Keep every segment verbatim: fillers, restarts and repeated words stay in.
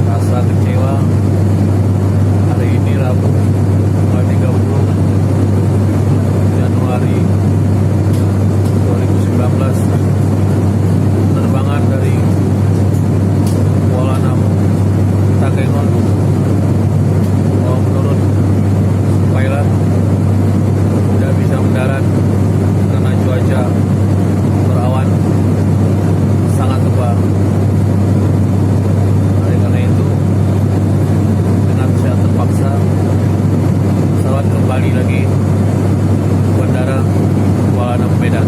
Rasa kecewa, hari ini Rabu, tanggal tiga puluh Januari dua ribu sembilan belas, penerbangan dari Kuala Namu, Takengon, bahwa menurut pilot tidak bisa mendarat karena cuaca berawan sangat tebal. Oleh karena itu, dengan saya terpaksa, pesawat kembali lagi ke Bandara Kuala Namu Medan.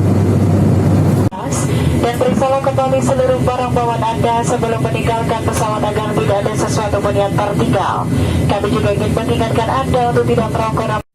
Dan periksalah kembali seluruh barang bawaan Anda sebelum meninggalkan pesawat agar tidak ada sesuatu pun yang tertinggal. Kami juga ingin mengingatkan Anda untuk tidak merokok